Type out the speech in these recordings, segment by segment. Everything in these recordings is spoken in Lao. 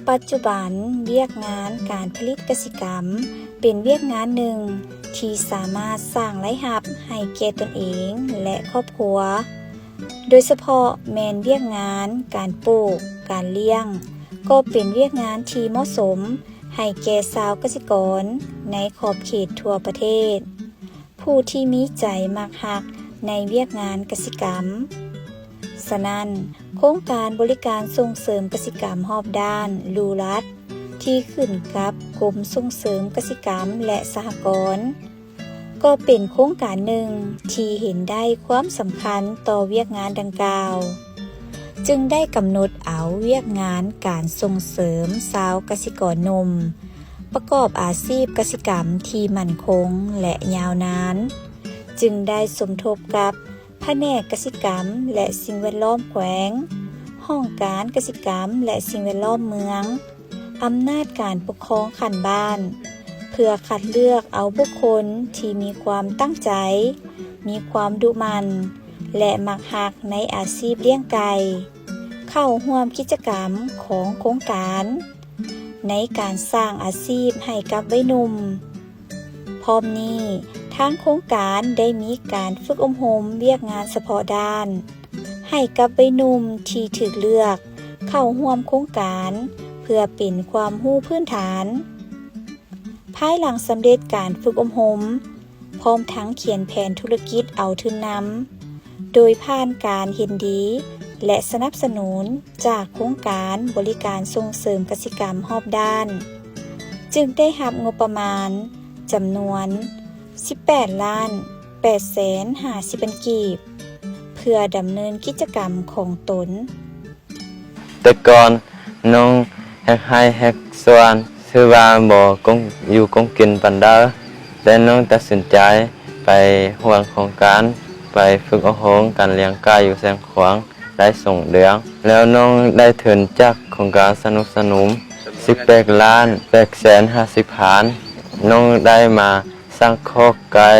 ປັດຈຸບັນ, ວຽກງານການຜະລິດກະສິກຳເປັນວຽກງານໜຶ່ງທີ່ສາມາດສ້າງລາຍຮັບໃຫ້ແກ່ຕົນເອງ ແລະ ຄອບຄົວ, ໂດຍສະເພາະແມ່ນວຽກງານການປູກ, ການລ້ຽງ ກໍເປັນວຽກງານທີ່ເໝາະສົມໃຫ້ແກ່ຊາວກະສິກອນໃນຂອບເຂດທົ່ວປະເທດ. ຜູ້ທີ່ມີໃຈມັກຮັກໃນວຽກງານກະສິກຳ. ສະນັ້ນ, ໂຄງການບໍລິການສົ່ງເສີມກະສິກຳຮອບດ້ານ ລູລັດ ທີ່ຂຶ້ນກັບກົມສົ່ງເສີມກະສິກຳ ແລະ ສະຫະກອນ ກໍເປັນໂຄງການໜຶ່ງທີ່ເຫັນໄດ້ຄວາມສຳຄັນຕໍ່ວຽກງານດັ່ງກ່າວ, ຈຶ່ງໄດ້ກຳນົດເອົາວຽກງານການສົ່ງເສີມຊາວກະສິກອນໜຸ່ມ ປະກອບອາຊີບກະສິກຳທີ່ໝັ້ນຄົງ ແລະ ຍາວນານ, ຈຶ່ງໄດ້ສົມທົບກັບພະແນກກະສິກຳ ແລະ ສິ່ງແວດລ້ອມແຂວງ, ຫ້ອງການກະສິກຳ ແລະ ສິ່ງແວດລ້ອມເມືອງ, ອຳນາດການປົກຄອງຂັ້ນບ້ານ, ເພື່ອຄັດເລືອກເອົາບຸກຄົນທີ່ມີຄວາມຕັ້ງໃຈ, ມີຄວາມດຸໝັ່ນ ແລະ ມັກຮັກໃນອາຊີບລ້ຽງໄກ່ ເຂົ້າຮ່ວມກິດຈະກຳຂອງໂຄງການ ໃນການສ້າງອາຊີບໃຫ້ກັບໄວໜຸ່ມ. ພ້ອມນີ້, ທາງໂຄງການໄດ້ມີການຝຶກອົບຮົມວຽກງານສະເພາະດ້ານ ໃຫ້ກັບໄວໜຸ່ມທີ່ຖືກເລືອກເຂົ້າຮ່ວມໂຄງການ ເພື່ອເປັນຄວາມຮູ້ພື້ນຖານ. ພາຍຫຼັງສຳເລັດການຝຶກອົບຮົມ, ພ້ອມທັງຂຽນແຜນທຸລະກິດເອົາທຶນນຳ, ໂດຍຜ່ານການເຫັນດີ ແລະ ສະໜັບສະໜູນຈາກໂຄງການບໍລິການສົ່ງເສີມກະສິກຳຮອບດ້ານ, ຈຶ່ງໄດ້ຮັບງົບປະມານຈຳນວນສິບແປດລ້ານແປດແສນຫ້າສິບພັນກີບ ເພື່ອດຳເນີນກິດຈະກຳຂອງຕົນ. ແຕ່ກ່ອນນ້ອງແຮກໄຮ່ແຮກສວນ ຖືວ່າບໍ່ຄົງ ຢູ່ຄົງກິນປານໃດ, ແຕ່ນ້ອງຕັດສິນໃຈໄປຮ່ວມໂຄງການ ໄປຝຶກອົບຮົມການລ້ຽງໄກ່ຢູ່ແສງຂວາງໄດ້ສອງເດືອນ, ແລ້ວນ້ອງໄດ້ທຶນຈາກໂຄງການສະໜັບສະໜູນສິບແປດລ້ານແປດແສນຫ້າສິບພັນ. ນ້ອງໄດ້ມາ ສ້າງຄອກໄກ່,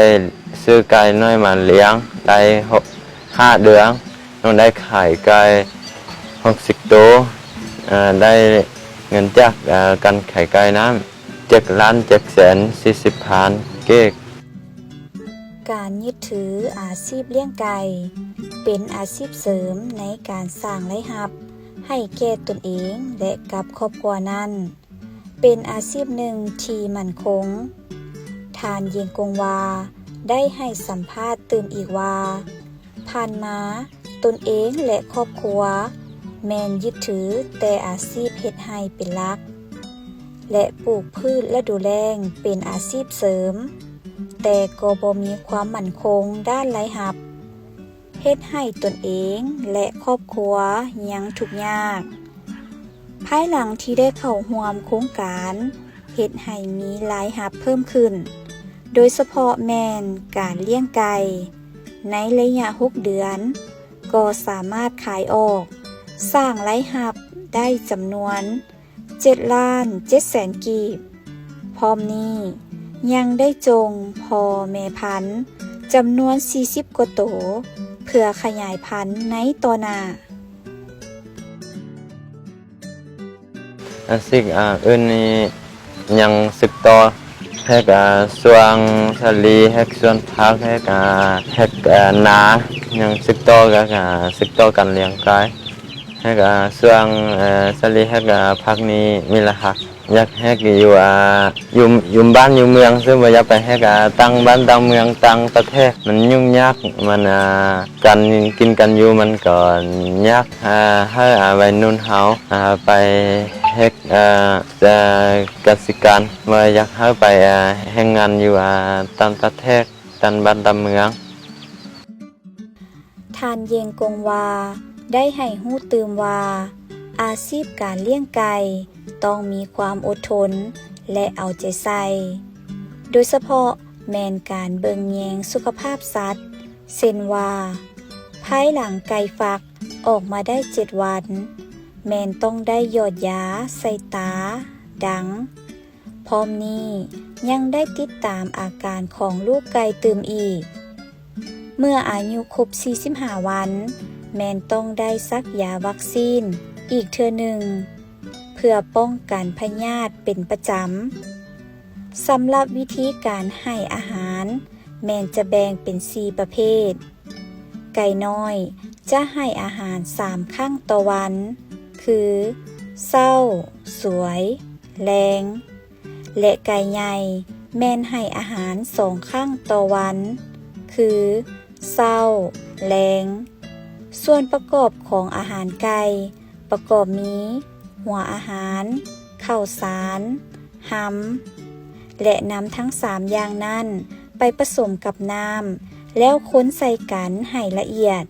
ຊື້ໄກ່ນ້ອຍມາລ້ຽງໄດ້ຫົກ ຫ້າເດືອນ, ນ້ອງໄດ້ຂາຍໄກ່ຫົກສິບໂຕ, ເອີ່ ໄດ້ເງິນຈາກ ເອີ່ ການຂາຍໄກ່ນັ້ນເຈັດລ້ານເຈັດແສນສີ່ສິບພັນກີບ. ການຍຶດຖືອາຊີບລ້ຽງໄກ່ ເປັນອາຊີບເສີມໃນການສ້າງລາຍຮັບໃຫ້ແກ່ຕົນເອງ ແລະ ກັບຄອບຄົວນັ້ນ ເປັນອາຊີບໜຶ່ງທີ່ໝັ້ນຄົງ. ທ່ານ ເຢງກົງວາ ໄດ້ໃຫ້ສຳພາດຕື່ມອີກວ່າ, ຜ່ານມາ, ຕົນເອງ ແລະ ຄອບຄົວ ແມ່ນຍຶດຖືແຕ່ອາຊີບເຮັດໄຮ່ເປັນຫຼັກ ແລະ ປູກພືດລະດູແລ້ງເປັນອາຊີບເສີມ, ແຕ່ກໍບໍ່ມີຄວາມໝັ້ນຄົງດ້ານລາຍຮັບ. ເຮັດໃຫ້ຕົນເອງ ແລະ ຄອບຄົວຍັງທຸກຍາກ. ພາຍຫຼັງທີ່ໄດ້ເຂົ້າຮ່ວມໂຄງການ ເຮັດໃຫ້ມີລາຍຮັບເພີ່ມຂຶ້ນ, ໂດຍສະເພາະແມ່ນການລ້ຽງໄກ່. ໃນໄລຍະຫົກເດືອນ ກໍສາມາດຂາຍອອກ, ສ້າງລາຍຮັບໄດ້ຈຳນວນ ເຈັດລ້ານເຈັດແສນກີບ. ພ້ອມນີ້ຍັງໄດ້ຈົ່ງພໍ່ແມ່ພັນຈຳນວນສີ່ສິບກວ່າໂຕ ເພື່ອຂະຫຍາຍພັນໃນຕໍ່ໜ້າ. ອາຊີບ ອາ ອື່ນນີ້ຍັງສືບຕໍ່ ເຮັດ ອາ ຊ່ວງສາລີ, ເຮັດສວນຜັກ, ເຮັດ ອາ ເຮັດ ອາ ນາ, ຍັງສືບຕໍ່ ກະ ອາ ສືບຕໍ່ການລ້ຽງໄກ່. ແລ້ວກະຊ່ວງ ເອີ່ ສາລີ ແລ້ວກະຜັກນີ້ມີລາຍຮັບ. ຢາກເຮັດຢູ່ ອາ ຢູ່ ຢູ່ບ້ານຢູ່ເມືອງ ຊຶ່ງບໍ່ຢາກໄປເຮັດ ອາ ຕ່າງບ້ານຕ່າງເມືອງຕ່າງປະເທດ. ມັນຫຍຸ້ງຍາກ ມັນ ອາ ການກິນການຢູ່ມັນກໍຍາກ. ອາ ໃຫ້ ອາ ໄວໜຸ່ມເຮົາ ອາ ໄປເຮັດ ອາ ກະສິກຳ ບໍ່ຢາກໃຫ້ໄປ ອາ ເຮັດງານຢູ່ ອາ ຕ່າງປະເທດ ຕ່າງບ້ານຕ່າງເມືອງ. ທ່ານ ເຢງກົງວາ ໄດ້ໃຫ້ຮູ້ຕື່ມວ່າ ອາຊີບການລ້ຽງໄກ່ຕ້ອງມີຄວາມອົດທົນ ແລະ ເອົາໃຈໃສ່, ໂດຍສະເພາະແມ່ນການເບິ່ງແຍງສຸຂະພາບສັດ, ເຊັ່ນວ່າ ພາຍຫຼັງໄກ່ຟັກອອກມາໄດ້ເຈັດວັນ, ແມ່ນຕ້ອງໄດ້ຢອດຢາໃສ່ຕາ, ດັງ, ພ້ອມນີ້ຍັງໄດ້ຕິດຕາມອາການຂອງລູກໄກ່ຕື່ມອີກ. ເມື່ອອາຍຸຄົບສີ່ສິບຫ້າວັນ, ແມ່ນຕ້ອງໄດ້ສັກຢາວັກຊີນອີກເທື່ອໜຶ່ງ, ເ ພື່ອປ້ອງກັນພະຍາດເປັນປະຈຳ. ສຳລັບວິທີການໃຫ້ອາຫານແມ່ນຈະແບ່ງເປັນສີ່ປະເພດ. ໄກ່ນ້ອຍຈະໃຫ້ອາຫານສາມຄັ້ງຕໍ່ວັນ ຄື ເຊົ້າ, ສວຍ, ແລງ ແລະ ໄກ່ໃຫຍ່ແມ່ນໃຫ້ອາຫານສອງຄັ້ງຕໍ່ວັນ ຄື ເຊົ້າ, ແລງ. ສ່ວນປະກອບຂອງອາຫານໄກ່ ປະກອບມີ ຫົວອາຫານ, ເຂົ້າສານ, ຮຳ ແລະ ນຳທັງສາມຢ່າງນັ້ນໄປປະສົມກັບນ້ຳ ແລ້ວຄົນໃສ່ກັນໃຫ້ລະອຽດ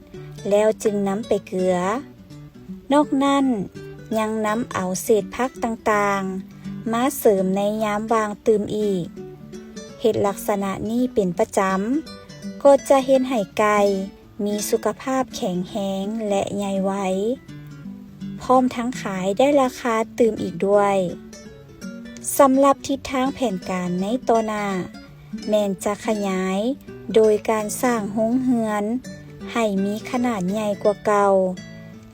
ແລ້ວຈຶ່ງນຳໄປເກືອ. ນອກນັ້ນຍັງນຳເອົາເສດຜັກຕ່າງໆມາເສີມໃນຍາມວ່າງຕື່ມອີກ. ເຮັດລັກສະນະນີ້ເປັນປະຈຳ ກໍຈະເຮັດໃຫ້ໄກ່ມີສຸຂະພາບແຂງແຮງ ແລະ ໃຫຍ່ໄວ, ພ້ອມທັງຂາຍໄດ້ລາຄາຕື່ມອີກດ້ວຍ. ສຳລັບທິດທາງແຜນການໃນຕໍ່ໜ້າ ແມ່ນຈະຂະຫຍາຍໂດຍການສ້າງໂຮງເຮືອນໃຫ້ມີຂະໜາດໃຫຍ່ກວ່າເກົ່າ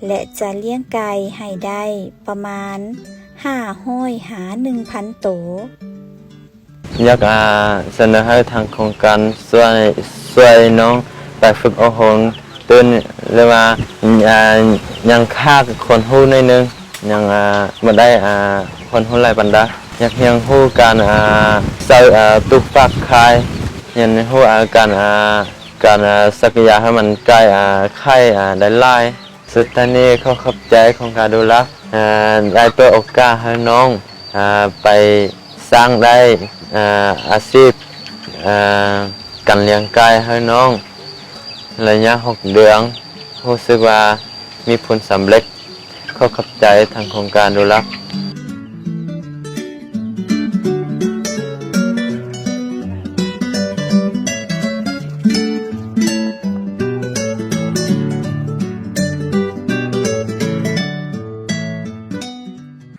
ແລະ ຈະລ້ຽງໄກ່ໃຫ້ໄດ້ປະມານຫ້າຮ້ອຍຫາໜຶ່ງພັນໂຕ. ຢາກ ອາ ສະເໜີໃຫ້ທາງໂຄງການຊ່ວຍ ຊ່ວຍນ້ອງໄປຝຶກອົບຮົມຕື່ມ ຫຼືວ່າ ອາ ຍັງຂາດຄວາມຮູ້ໜ້ອຍໜຶ່ງ ຍັງ ອາ ບໍ່ໄດ້ ອາ ຄວາມຮູ້ຫຼາຍປານໃດ. ຢາກຮຽນຮູ້ການ ອາ ໃສ່ ອາ ຕູ້ຟັກໄຂ່, ຮຽນຮູ້ ອາ ການ ອາ ການ ອາ ສັກຢາໃຫ້ມັນໄກ່ ອາ ໄຂ່ ອາ ໄດ້ຫຼາຍ. ສຸດທ້າຍນີ້ ຂໍຂອບໃຈໂຄງການດູລັກ ອາ ໄດ້ເປີດໂອກາດໃຫ້ນ້ອງ ອາ ໄປສ້າງໄດ້ ອາ ອາຊີບ ອາ ການລ້ຽງໄກ່ໃຫ້ນ້ອງ ໄລຍະຫົກເດືອນ ຮູ້ສຶກວ່າມີຜົນສຳເລັດ. ຂໍຂອບໃຈທາງໂຄງການດູລັກ.